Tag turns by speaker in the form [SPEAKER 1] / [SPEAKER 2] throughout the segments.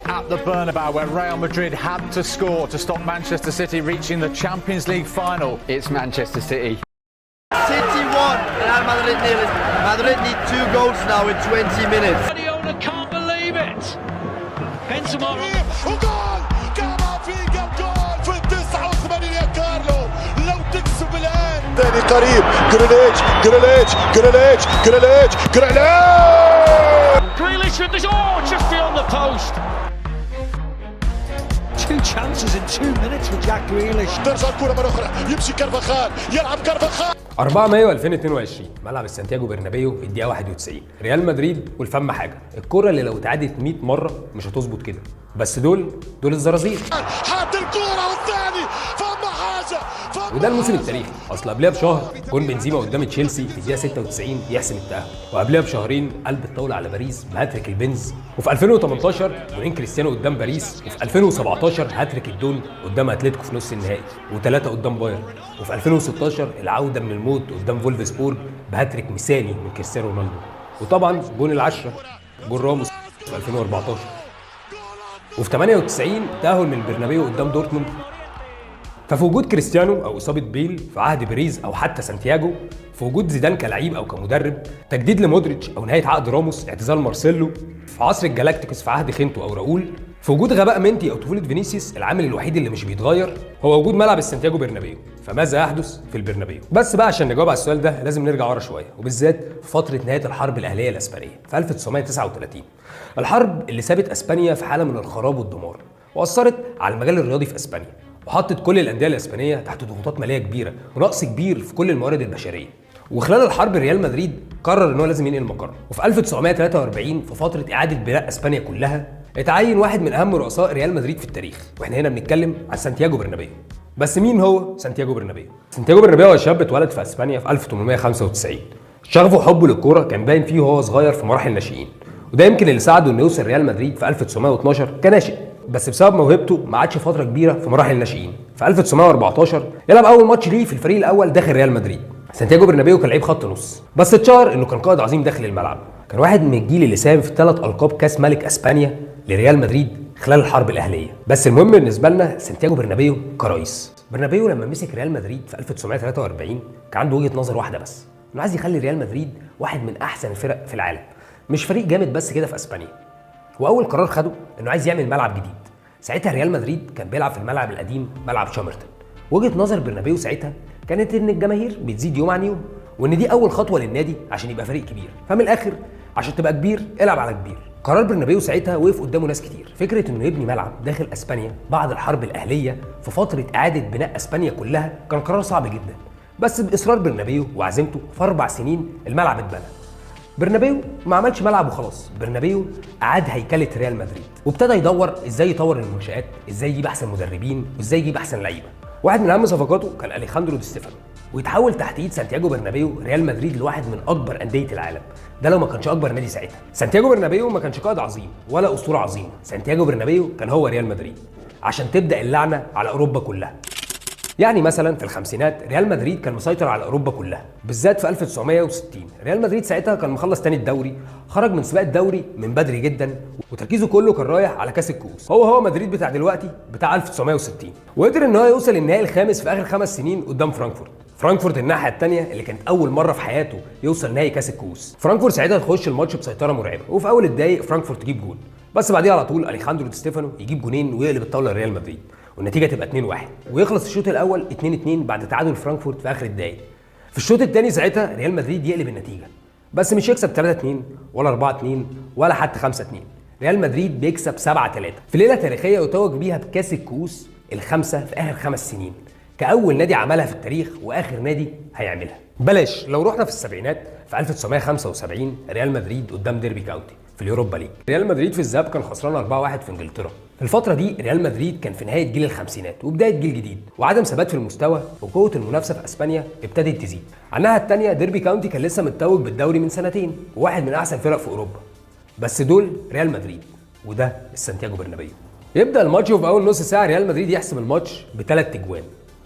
[SPEAKER 1] At the Bernabeu, where Real Madrid had to score to stop Manchester City reaching the Champions League final.
[SPEAKER 2] It's Manchester City.
[SPEAKER 3] City 1, Real Madrid nil. Madrid need 2 goals now in 20 minutes.
[SPEAKER 4] Guardiola can't believe it. Benzema.
[SPEAKER 5] وجول كامافينجا، جول في ال 89 يا كارلو، لو تكسب الان. ثاني قريب، جريليتش جريليتش جريليتش جريليتش جريليتش.
[SPEAKER 4] Grealish with the, oh, just beyond the post.
[SPEAKER 6] Two chances in 2 minutes for Jack Grealish.
[SPEAKER 5] ترجع الكرة مرة أخرى، يمشي كارفاخال، يلعب كارفاخال.
[SPEAKER 7] 4 مايو 2022، ملعب السانتياغو برنابيو، الدقيقة 91، ريال مدريد والفم حاجة، الكرة اللي لو اتعادت 100 مرة مش هتظبط كده، بس دول دول الزرازير.
[SPEAKER 5] حط الكرة والثاني، فما حاجة فما
[SPEAKER 7] وده الموسم التاريخي. اصل قبلها بشهر جون بنزيما قدام تشيلسي في الدقيقة 96 يحسم التاهل، وقبلها بشهرين قلب الطاولة على باريس بهاتريك البنز، وفي 2018 جونين كريستيانو قدام باريس، وفي 2017 هاتريك الدون قدام اتلتيكو في نص النهائي وثلاثة قدام بايرن، وفي 2016 العودة من الموت قدام فولفسبورج بهاتريك مثالي من كريستيانو رونالدو، وطبعا جون العشرة جون راموس في 2014، وفي 98 تأهل من برنابيو قدام دورتموند. ففي وجود كريستيانو او اصابه بيل، في عهد بيريز او حتى سانتياغو، في وجود زيدان كلعيب او كمدرب، تجديد لمودريتش او نهاية عقد راموس، اعتزال مارسيلو، في عصر الجالاكتيكوس في عهد خينتو او راؤول، في وجود غباء مينتي او طفولة فينيسيوس، العامل الوحيد اللي مش بيتغير هو وجود ملعب السانتياغو برنابيو. فماذا يحدث في البرنابيو؟ بس بقى عشان نجاوب على السؤال ده لازم نرجع ورا شويه، وبالذات في فترة نهاية الحرب الاهلية الاسبانية في 1939، الحرب اللي سابت اسبانيا في حاله من الخراب والدمار واثرت على المجال الرياضي في اسبانيا، وحطت كل الاندية الاسبانية تحت ضغوطات ماليه كبيرة ونقص كبير في كل الموارد البشريه. وخلال الحرب ريال مدريد قرر ان هو لازم ينقل مقره، وفي 1943 في فترة اعاده بناء اسبانيا كلها اتعين واحد من اهم رؤساء ريال مدريد في التاريخ، واحنا هنا بنتكلم عن سانتياغو برنابيو. بس مين هو سانتياغو برنابيو؟ سانتياغو برنابيو هو شاب اتولد في اسبانيا في 1895. شغفه وحبه للكورة كان باين فيه وهو صغير في مراحل الناشئين، وده يمكن اللي ساعده انه يوصل ريال مدريد في 1912 كناشئ. بس بسبب موهبته ما عادش فترة كبيرة في مراحل الناشئين. في 1914 يلعب اول ماتش ليه في الفريق الاول داخل ريال مدريد. سانتياغو برنابيو كان لعيب خط نص، بس اتشهر انه كان قائد عظيم داخل الملعب. كان واحد من الجيل اللي ساهم في ثلاث القاب كاس ملك اسبانيا لريال مدريد خلال الحرب الاهلية. بس المهم بالنسبة لنا سانتياغو برنابيو كرئيس. برنابيو لما مسك ريال مدريد في 1943 كان عنده وجهه نظر واحدة بس، انه عايز يخلي ريال مدريد واحد من احسن الفرق في العالم، مش فريق جامد بس كده في اسبانيا. واول قرار خده انه عايز يعمل ملعب جديد. ساعتها ريال مدريد كان بيلعب في الملعب القديم، ملعب شامرتون. وجهه نظر برنابيو ساعتها كانت ان الجماهير بتزيد يوم عن يوم، وان دي اول خطوة للنادي عشان يبقى فريق كبير. فمن الاخر عشان تبقى كبير العب على كبير. قرار برنابيو ساعتها وقف قدامه ناس كتير. فكرة انه يبني ملعب داخل اسبانيا بعد الحرب الاهلية في فترة اعاده بناء اسبانيا كلها كان قرار صعب جدا، بس باصرار برنابيو وعزيمته في 4 سنين الملعب اتبنى. برنابيو ما عملش ملعب وخلاص، برنابيو اعاد هيكله ريال مدريد وابتدى يدور ازاي يطور المنشات، ازاي يجيب احسن مدربين، وازاي يجيب احسن لعيبة. واحد من اهم صفقاته كان اليخاندرو دي ستيفانو، ويتحول تحت ايد سانتياغو برنابيو ريال مدريد لواحد من اكبر اندية العالم، ده لو ما كانش اكبر نادي ساعتها. سانتياغو برنابيو ما كانش قائد عظيم ولا اسطورة عظيمه، سانتياغو برنابيو كان هو ريال مدريد عشان تبدا اللعنة على اوروبا كلها. يعني مثلا في الخمسينات ريال مدريد كان مسيطر على اوروبا كلها، بالذات في 1960. ريال مدريد ساعتها كان مخلص تاني الدوري، خرج من سباق الدوري من بدري جدا، وتركيزه كله كان رايح على كاس الكؤوس. هو هو مدريد بتاع دلوقتي بتاع 1960، وقدر ان هو يوصل النهائي الخامس في اخر 5 سنين قدام فرانكفورت. فرانكفورت الناحية الثانية اللي كانت اول مرة في حياته يوصل نهائي كاس الكؤوس. فرانكفورت ساعتها تخش الماتش بسيطرة مرعبه، وفي اول الدقايق فرانكفورت تجيب جول، بس بعديها على طول اليخاندرو دي ستيفانو يجيب جونين ويقلب الطاولة لريال مدريد، والنتيجة تبقى 2-1، ويخلص الشوط الاول 2-2 بعد تعادل فرانكفورت في اخر الدقايق. في الشوط الثاني ساعتها ريال مدريد يقلب النتيجه، بس مش يكسب 3-2 ولا 4-2 ولا حتى 5-2، ريال مدريد بيكسب 7-3 في ليلة تاريخية يتوج بيها بكاس الكؤوس الخمسة في اخر 5 سنين، كاول نادي عملها في التاريخ واخر نادي هيعملها. بلاش، لو رحنا في السبعينات في 1975 ريال مدريد قدام ديربي كاونتي في ال Europa League. ريال مدريد في الذهاب كان خسران 4-1 في انجلترا. في الفترة دي ريال مدريد كان في نهاية جيل الخمسينات وبداية جيل جديد، وعدم ثبات في المستوى، وقوه المنافسة في اسبانيا ابتدت تزيد. على الناحية الثانية ديربي كاونتي كان لسه متوج بالدوري من سنتين وواحد من احسن فرق في اوروبا. بس دول ريال مدريد وده السانتياغو برنابيو. يبدا الماتش وفي اول نص ساعة ريال مدريد يحسم الماتش بثلاث اجوان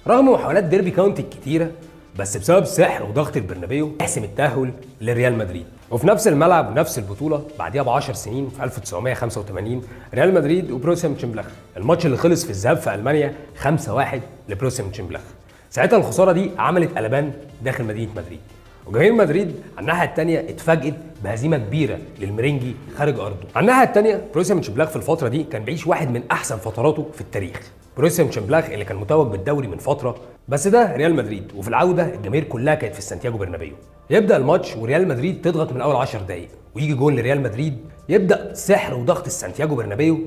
[SPEAKER 7] رغم محاولات ديربي كاونتي الكتيره، بس بسبب سحر وضغط البرنابيو يحسم التاهل لريال مدريد. وفي نفس الملعب ونفس البطولة بعديها ب 10 سنين في 1985 ريال مدريد وبروسيا مونشنجلادباخ، الماتش اللي خلص في الذهاب في المانيا 5-1 لبروسيا مونشنجلادباخ. ساعتها الخسارة دي عملت قلبان داخل مدينة مدريد، وجماهير مدريد على الناحية الثانية اتفاجئت بهزيمة كبيرة للمرينجي خارج ارضه. على الناحية الثانية بروسيا مونشنجلادباخ في الفترة دي كان بيعيش واحد من احسن فتراته في التاريخ. بروسيا مونشنجلادباخ اللي كان متوج بالدوري من فترة، بس ده ريال مدريد، وفي العودة الجماهير كلها كانت في سانتياغو برنابيو. يبدا الماتش وريال مدريد تضغط من اول 10 دقائق ويجي جول لريال مدريد، يبدا سحر وضغط السانتياغو برنابيو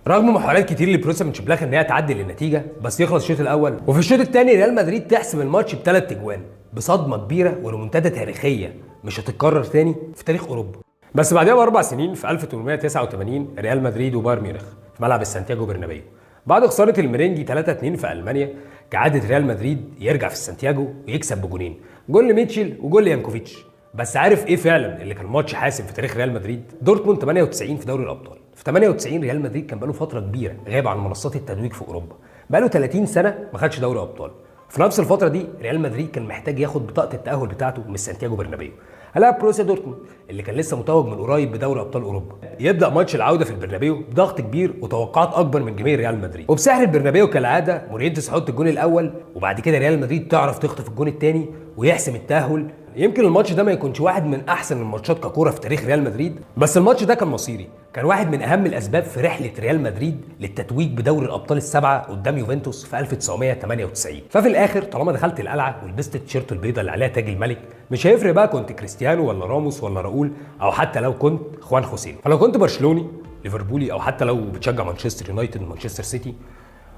[SPEAKER 7] رغم محاولات كتير لبروسيا مونشنجلادباخ ان هي تعدل النتيجة، بس يخلص الشوط الاول. وفي الشوط الثاني ريال مدريد تحسم الماتش بثلاث اجوان بصدمة كبيرة وريمونتادا تاريخية مش هتتكرر تاني في تاريخ اوروبا. بس بعدها ب4 سنين في 1889 ريال مدريد وبايرن ميونخ في ملعب السانتياغو برنابيو. بعد خسارة المرينجي 3-2 في المانيا، كعادة ريال مدريد يرجع في السانتياغو ويكسب بجونين، جول لميتشل وجول ليانكوفيتش. بس عارف ايه فعلا اللي كان ماتش حاسم في تاريخ ريال مدريد؟ دورتموند 98 في دوري الابطال. في 98 ريال مدريد كان بقاله فترة كبيرة غايب عن منصات التتويج في اوروبا، بقاله 30 سنة ما خدش دوري ابطال. في نفس الفترة دي ريال مدريد كان محتاج ياخد بطاقة التاهل بتاعته من سانتياغو برنابيو. هلاعب بروسيا دورتموند اللي كان لسه متوج من قريب بدوري ابطال اوروبا. يبدا ماتش العودة في البرنابيو بضغط كبير وتوقعات اكبر من جماهير ريال مدريد، وبسحر البرنابيو كالعادة مورينتس يحط الجون الاول، وبعد كده ريال مدريد تعرف تخطف الجون الثاني ويحسم التاهل. يمكن الماتش ده ما يكونش واحد من احسن الماتشات ككوره في تاريخ ريال مدريد، بس الماتش ده كان مصيري، كان واحد من اهم الاسباب في رحله ريال مدريد للتتويج بدوري الابطال ال7 قدام يوفنتوس في 1998. ففي الاخر طالما دخلت القلعة ولبست التيشيرت البيضاء اللي عليها تاج الملك، مش هيفرق بقى كنت كريستيانو ولا راموس ولا راؤول، او حتى لو كنت خوان خوسيلو. فلو كنت برشلوني، ليفربولي، او حتى لو بتشجع مانشستر يونايتد ومانشستر سيتي،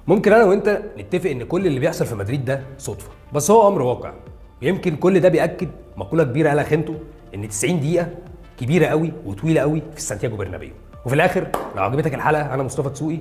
[SPEAKER 7] ممكن انا وانت نتفق ان كل اللي بيحصل في مدريد ده صدفة، بس هو امر واقع. ويمكن كل ده بيأكد مقولة كبيرة قالها خنتو، إن 90 دقيقة كبيرة قوي وطويلة قوي في سانتياغو برنابيو. وفي الآخر لو عجبتك الحلقة، أنا مصطفى دسوقي،